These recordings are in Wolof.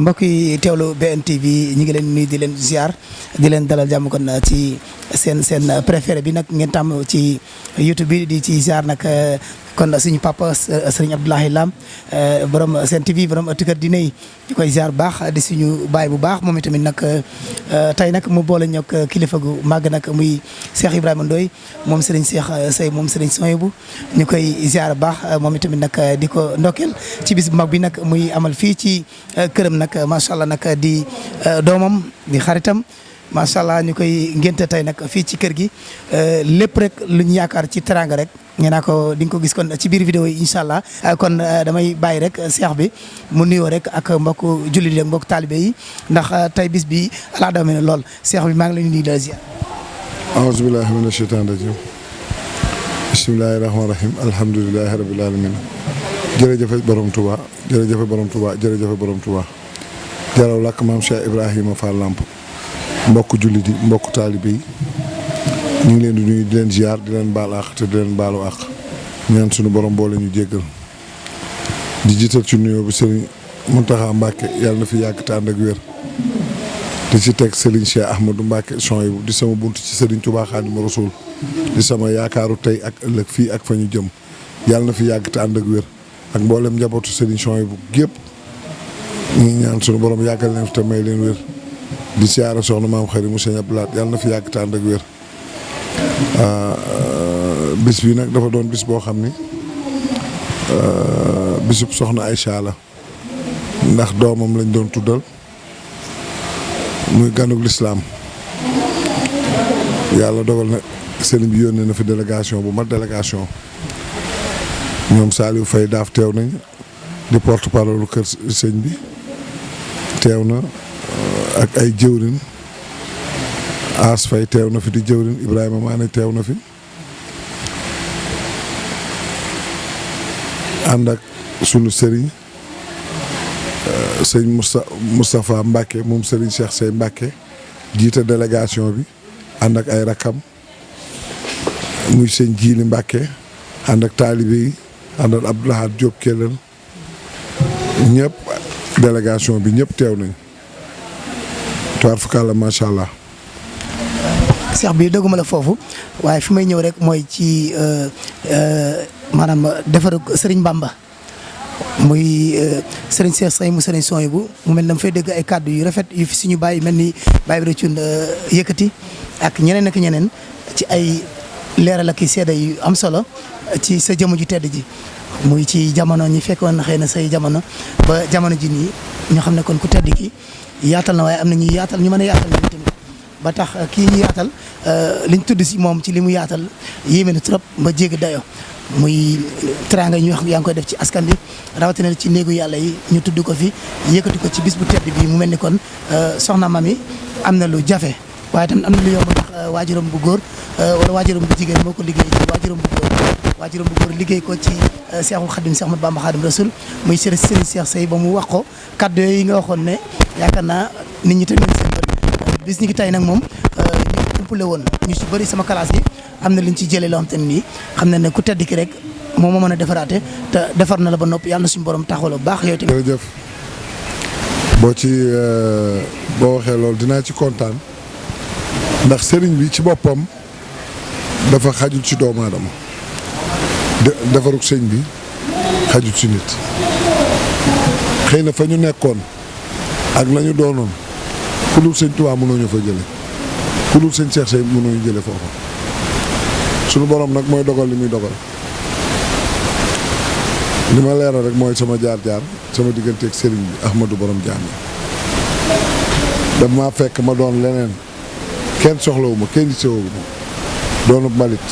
mbokk yi teewlu BNTV ñi ngi leen nuyu di leen ziar di leen dalal jàmm kon ci seen préféré bi nag ngeen tàmm ci YouTube bi di ci ziar nag kon suñu papa Serigne Abdoulaye Lam borom Sen TV borom ëttikër dina yi ñu koy ziar bu baax di suñu baay bu baax moom itamit nag tey nag mu boole ñoog kilifa gu màgg nag muy Cheikh Ibrahima Ndoye moom Serigne Cheikh Sey moom Serigne Soyebu ñu koy ziar bu baax moom itamit nag di ko ndokkeel ci bis bu mag bi nag muy amal fii ci këram nag macha allah nag di doomam di xaritam macha allah ñu koy ngénte tey nag fii ci kër gi lépp rek lu ñu yaakaar ci teranga rek ñu naa ko di nga ko gis kon ci biir vidéo yi incha allah kon damay bàyyi rek seex bi mu nuyoo rek ak mbokk jullit yi ak mbokk taalibe yi ndax tey bis bi alaa daw me ne lool seex bi maa ngi lay nuyu di la ziar. aouzu billahi mina shaytaani rajim bismillahi rahmaani rahim alhamdulilahi rabbil alamin jërëjëfe borom Touba jërëjëfe borom Touba jërëjëfe borom Touba jaraw làkk maam Cheikh Ibrahima Fall Lamp mbokk jullit yi mbokk taalibe yi ñu ngi leen di nuyu di leen ziar di leen baal àq te di leen baalu àq ñaan suñu borom boole ñu jéggal di jiital ci nuyoo bi Serigne Mountakha Mbacké yàlla na fi yàgg te ànd ak wér di ci teg Serigne Cheikh Ahmadou Mbacké Souhaïbou di sama bunt ci Serigne Touba Khadimou Rassoul di sama yaakaaru tey ak ëllëg fii ak fa ñu jëm yàlla na fi yàgg te ànd ak wér ak mboolem njabootu Serigne Souhaïbou gépp ñu ngi ñaan suñu borom yàggal leen fi te may leen wér di siyaare soxna maam xëri mu sëñ Abdou Lahad yàlla na fi yàgg te ànd ak wér bis bi nag dafa doon bis boo xam ni bisub soxna Aïcha la ndax doomam lañ doon tuddal muy ganug lislaam yàlla dogal na sëriñ bi yónnee na fi délégation bu mat délégation ñoom Saliou Faye daaf teew nañ di porte parole kër sëñ bi teew na ak ay jëwrin As Faye teew na fi di jëwrin Ibrahima Maane teew na fi ànd ak sunu sëriñ sëñ Moustapha Mbacké moom sëriñ Cheikh Sey Mbacké jiite délégation bi ànd ak ay rakam muy sëñ Jiili Mbacké ànd ak taalibe yi ànd ak Abdou Lahad Diop Kellel ñëpp délégation bi ñëpp teew nañ tuwaar fukalla macha allah. Cheikh bi dëgguma la foofu waaye fi may ñëw rek mooy ci maanaam defaru Serigne Bamba muy Serigne Cheikh Sey mu Serigne Souhaïbou mu mel ne dama fay dégg ay kàddu yu rafet yu fi suñu bàyyi mel ni bàyyi bi rëccun yëkkati ak ñeneen ak ñeneen ci ay leeral ak i seede yu am solo ci sa jëmm ju tedd ji muy ci jamono ñi fekkoon xëy na say jamono ba jamono ji nii ñu xam ne kon ku tedd ki yaatal na waaye am na ñuy yaatal ñu mën a yaatal nañu tamit ba tax kii ñu yaatal liñ tudd si moom ci li mu yaatal yéeme na trop ba jéggi dayo muy teraanga ñu wax yaa ngi koy def ci askan bi rawatina ci néegu yàlla yi ñu tudd ko fi yëkkati ko ci bis bu tedd bi mu mel ni kon soxna Mami am na lu jafe waaye tamit am na lu yomb ndax waajuram bu góor wala waajuram bu jigéen moo ko liggéey ci waajuram bu góor liggéey ko ci Seexul Xadim Seex Ahmadu Bamba Xadim Rasul muy Serigne Cheikh Sey ba mu wax ko kaddu yooyu nga waxoon ne yaakaar naa nit ñi tamit seen bët bis ñi ki tey nag moom ñu umpule woon ñu si bëri sama classe yi am na luñ ci jëlee loo xam te ne nii xam na ne ku tedd ki rek moom moo mën a defaraate te defar na la ba noppi yàlla na suñu borom taxawal bu baax yow tamit. jërëjëf boo waxee loolu dinaa ci kontaan ndax sëriñ bi ci boppam dafa xajul ci doomu aadama defarug sëñ bi xajul ci nit xëy na fa ñu nekkoon ak la ñu doonoon ku dul sëñ Tuubaa mënoo ñu fa jële ku dul sëñ Cheikh Sey mënoo ñu jële foofa suñu borom nag mooy dogal li muy dogal li ma leeral rek mooy sama jaar-jaar sama digganteeg sëriñ bi Ahmadou borom jaam yi daf maa fekk ma doon leneen kenn soxlawu ma kenn yittewoo ma doonu mbalit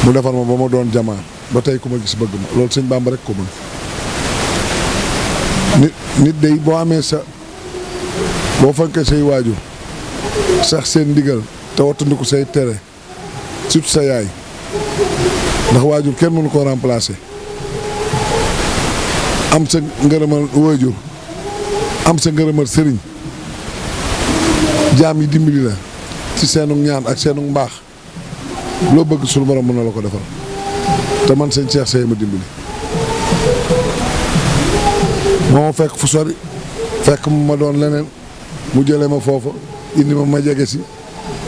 mu defar ma ba ma doon jamaa ba tey ku ma gis bëgg ma loolu sëñ Bamba rek ko mën nit day boo amee boo fankee say waajur sax seen ndigal te wattandiku say tere surtout sa yaay ndax waajur kenn mënu koo remplacer am sa ngërëmal waajur am sa ngërëmal sëriñ jaam yi dimbali la ci seenu ñaan ak seenu mbaax loo bëgg suñu borom mën na la ko defal te man sëñ Cheikh Sey ma dimbali moo ma fekk fu sori fekk ma doon leneen mu jëlee ma foofa indi ma jege si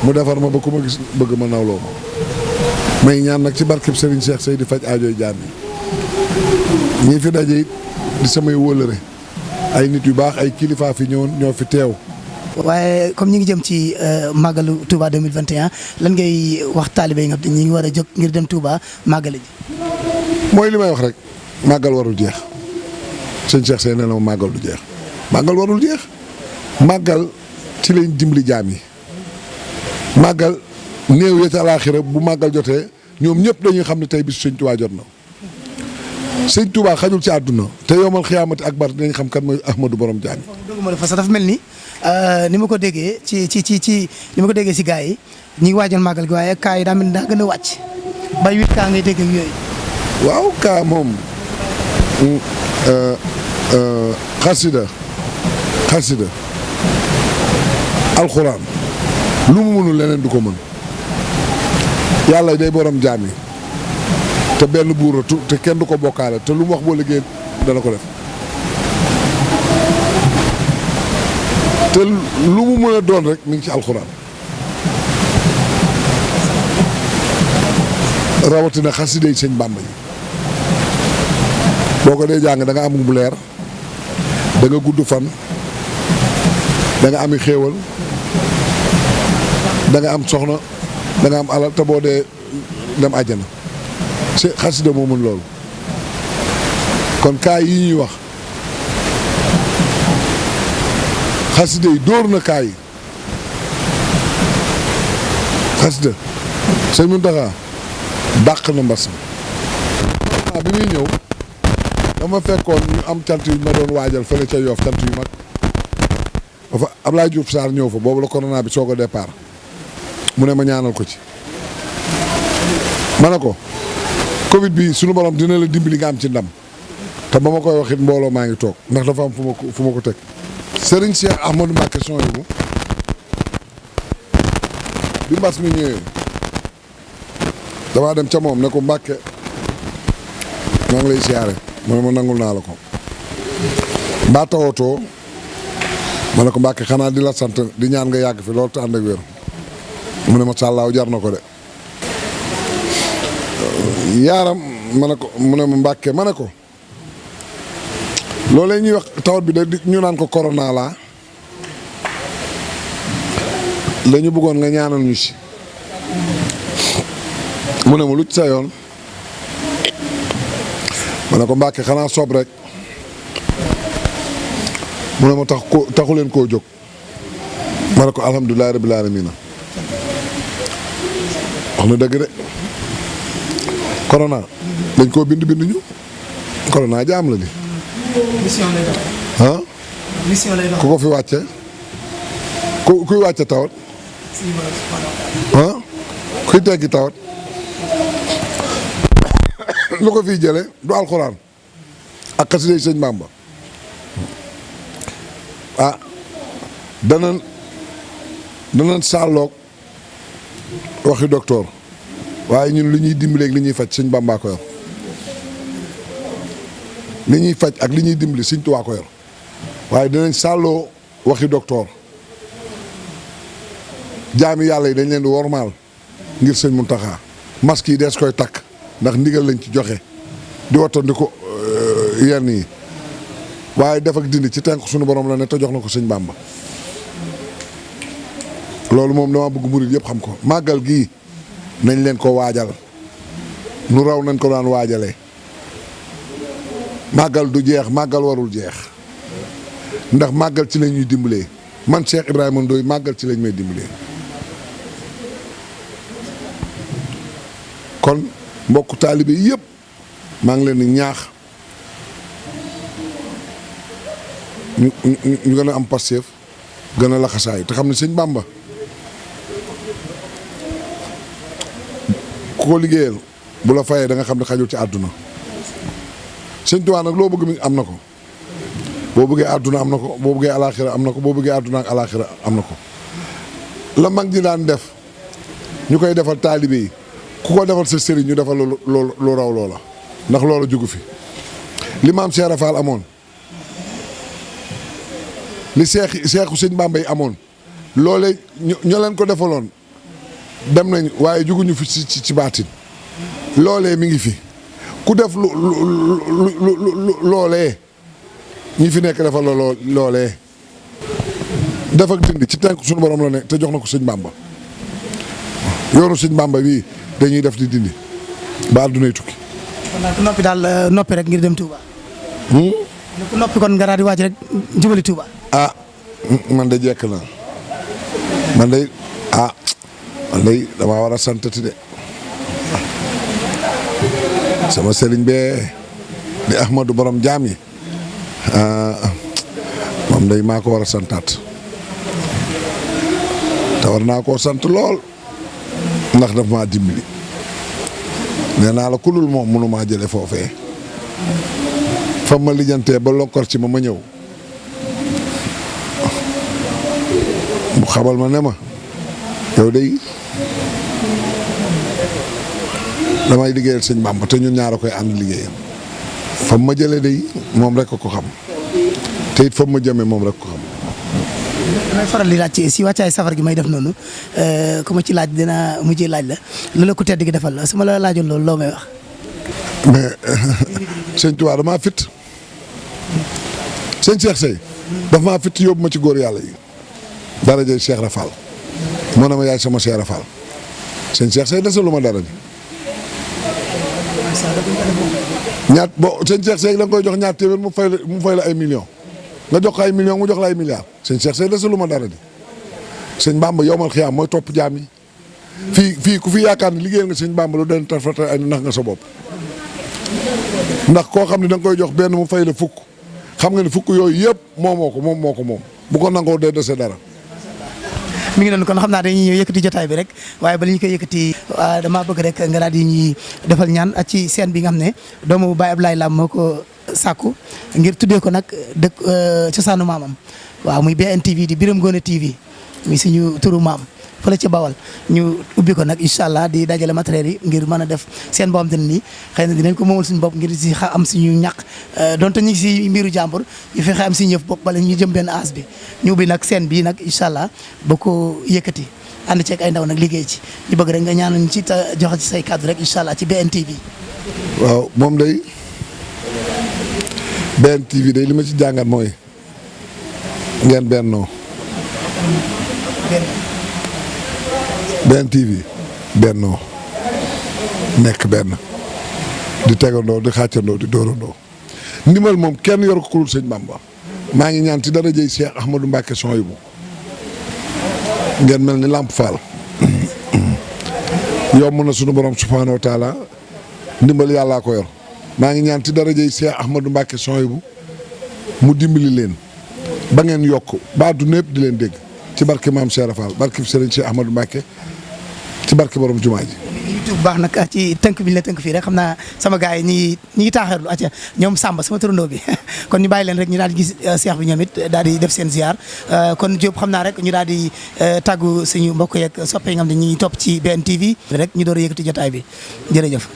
mu defar ma ba ku ma gis bëgg ma nawloo ma may ñaan nag ci barkeb Serigne Cheikh Sey di faj aajooy jaam yi ñii fi daje it di samay wóllëre ay nit yu baax ay kilifa fi ñëwoon ñoo fi teew. waaye comme ñi ngi jëm ci màggalu Touba 2021 lan ngay wax taalibe yi nga xam ñi ngi war a jóg ngir dem Touba màggale ji. mooy li may wax rek màggal warul jeex sëñ Cheikh Sey nee na ma màggal du jeex màggal warul jeex màggal ci lañ dimbali jaam yi màggal néew ya ca alaaxira bu màggal jotee ñoom ñëpp dañuy xam ne tey bis sëñ Touba jot na sëñ Touba xajul ci àdduna te yowmal xiyaamati akbar dinañ xam kan mooy Ahmadou borom jaam yi. dëgg parce que dafa mel ni ma ko déggee ci ni ma ko déggee si gars yi ñi ngi waajal màggal gi waaye kaa yi daa mel ni daa gën a wàcc bay 8 kaa ngay dégg ak yooyu. waaw kaa moom xasida alxuraan lu mu mënul leneen du ko mën yàlla day borom jaam yi te benn buuratu te kenn du ko bokkaale te lu mu wax boo liggéey dana ko def te lu mu mën a doon rek mi ngi ci alxuraan rawatina xasida yi sëñ Bàmba yi boo ko dee jàng da nga am bu leer da nga gudd fan da nga ami xéewal da nga am soxna da nga am alal te boo dee dem àjjana xasida moo mën loolu kon kaay yi ñuy wax xasida yi dóor na kaay yi xasida sëñ Muntaxa dàq na mbas mi bi muy ñëw dama fekkoon ñu am cant yu ma doon waajal fële ca Yoff cant yu mag ba fa Ablaye Diouf Sarr ñëw fa boobu la corona bi soog a départ mu ne ma ñaanal ko ci ma ne ko Covid bi sunu borom dina la dimbali nga am ci ndam te ba ma koy waxit mbooloo maa ngi toog ndax dafa am fu ma ko teg Serigne Cheikh Ahmadou Mbacké Souhaïbou bi mbas mi ñëwee damaa dem ca moom ne ko Mbacké maa ngi lay siyaare mu ne ma nangul naa la ko mbaa tawatoo ma ne ko Mbacké xanaa di la sant di ñaan nga yàgg fi loolu te ànd ak wér mu ne ma sàllaaw jar na ko de yaaram ma ne ko mu ne ma Mbacké ma ne ko loolee ñuy wax tawat bi de ñu naan ko corona la ñu bëggoon nga ñaanal ñu si mu ne ma lu ci sa yoon ma ne ko Mbacké xanaa soob rek mu ne ma taxu leen koo jóg ma ne ko alhamdulilah rabbil aalamiina wax na dëgg de corona dañ koo bind ñu corona jaam la li mission lay doon. ah. mission lay doon. ku ko fi wàcce kuy wàcce tawat. ah kuy teggi tawat lu ko fiy jële du alxuraan ak xasida sëñ Bàmba ah danañ sàlloog waxi docteur waaye ñun li ñuy dimbaleeg li ñuy faj sëñ Bàmba ko yor li ñuy faj ak li ñuy dimbali sëñ Tuubaa ko yor waaye dinañ sàlloo waxi docteur jaami yàlla yi dañ leen di wormaal ngir sëñ Muntaxa masque yi dees koy takk ndax ndigal lañ ci joxe di wattandi ko yenn yi waaye def ak dindi ci tenk suñu borom la ne te jox na ko sëñ Bàmba loolu moom dama bëgg murit yëpp xam ko màggal gii nañ leen ko waajal nu raw nañ ko daan waajalee màggal du jeex màggal warul jeex ndax màggal ci la ñuy dimbalee man Cheikh Ibrahima Ndoye màggal ci lañ may dimbalee kon mbokku taalibe yëpp maa ngi leen di ñaax ñu gën a am passeef gën a laxasaay te xam ne sëñ Bàmba ku ko liggéeyal bu la fayee da nga xam ne xajul ci àdduna sëñ Tuubaa nag loo bëgg mi am na ko boo bëggee àdduna am na ko boo bëggee alaaxira am na ko boo bëggee àdduna ak alaaxira am na ko la mag ñi daan def ñu koy defal taalibe yi ku ko defal sa sëriñ ñu defal lu raw loola ndax loola jugu fi li maam Cheikh Rafal amoon li seexu sëñ Bamba yi amoon loolee ñoo leen ko defaloon dem nañ waaye juguñu fi ci baatin loolee mi ngi fi ku def loolee ñi fi nekk defal loolee def ak dindi ci tànk suñu borom la ne te jox na ko sëñ Bamba yoonu sëñ Bamba bii dañuy def di dindi ba àddunay tukki. kon daal ku noppi daal noppi rek ngir dem Touba. ku noppi kon nga daal di waaj rek jubali Touba. ah man de jekk naa man de damaa war a santati de sama sëriñ bee di Ahmadou borom jaam yi moom day maa ko war a santaat te war naa koo sant lool ndax daf maa dimbali nee naa la kulul moom mënu maa jële foofee fa ma lijjantee ba lonkor ci ma ñëw mu xamal ma ne ma yow day damay liggéeyal sëñ Bamba te ñun ñaar a koy ànd liggéeyam fa ma jëlee day moom rek ko xam te it fa ma jëmee moom rek ko xam. damay faral di laaj si wàccaay safar gi may def noonu ku ma ci laaj dina mujjee laaj la loola ku tedd gi defal la su ma la laajoon loolu loo may wax. mais sëñ Tuubaa damaa fit sëñ Cheikh Seye daf maa fit yóbbu ma ci góor yàlla yi dara jëy Cheikh Rafal moo ne ma yaay sama Cheikh Rafal sëñ Cheikh Seye desalu ma dara ji ñaat bo sëñ Cheikh Seye da nga koy jox ñaar téeméer mu fay la ay millions nga jox ko ay millions mu jox la ay milliards sëñ Cheikh Seye desalu ma dara ji sëñ Bamba yowmal xiyaam mooy topp jaam yi fii ku fi yaakaar ne liggéeyal nga sëñ Bamba lu den tafata ay nax nga sa bopp ndax koo xam ne da nga koy jox benn mu fay la fukk xam nga ne fukk yooyu yëpp moom moo ko bu ko nangoo dee dese dara. mi ngi noonu kon xam naa dañuy ñëw yëkkati jotaay bi rek waaye bala ñu koy yëkkati damaa bëgg rek nga daal di ñuy defal ñaan ak ci scène bi nga xam ne doomu Baye Abdoulaye Lam moo ko sàkku ngir tuddee ko nag dëkk cosaanu maamam waaw muy BNTV di Biram Ngoone TV muy suñu turu maam fële ca Bawal ñu ubbi ko nag incha allah di dajale matériel yi ngir mën a def seen boo xam te ne nii xëy na dinañ ko moomal suñu bopp ngir si am suñu ñàq donte ñu ngi si mbiru jàmbur ñu fexe am si ñëf bopp bala ñu jëm benn aas bi ñu ubbi nag seen bii nag incha allah ba ko yëkkati ànd ceeg ay ndaw nag liggéey ci ñu bëgg rek nga ñaanal ñu ci te joxe ci say kàddu rek incha allah ci BNTV. waaw moom day BNTV day li ma ci jàngat mooy ngeen bennoo BNTV bennoo nekk benn di tegandoo di xàccandoo di dóorandoo ndimbal moom kenn yor ko ku dul sëñ Bamba maa ngi ñaan ci dara jëy Cheikh Ahmadou Mbacké Souhaïbou ngeen mel ni Lamp Fall yomb na sunu borom subhaanahu wa taala ndimbal yàllaa ko yor maa ngi ñaan ci dara jëy Cheikh Ahmadou Mbacké Souhaïbou mu dimbali leen ba ngeen yokk ba du népp di leen dégg ci barke maam Cheikh Rafal barke Serigne Cheikh Ahmadou Mbacké ci barke borom jumaa ji. YouTube baax nag ci tënk bi ñu la tënk fii rek xam naa sama gars yi ñi ngi taaxeerlu acca ñoom Samba sama turandoo bi kon ñu bàyyi leen rek ñu daal di gis Cheikh bi ñoom it daal di def seen ziar kon Diop xam naa rek ñu daal di tàggu suñu mbokk yeeg soppe yi nga xam ne ñi topp ci BNTV rek ñu door a yëkkati jotaay bi jërëjëf.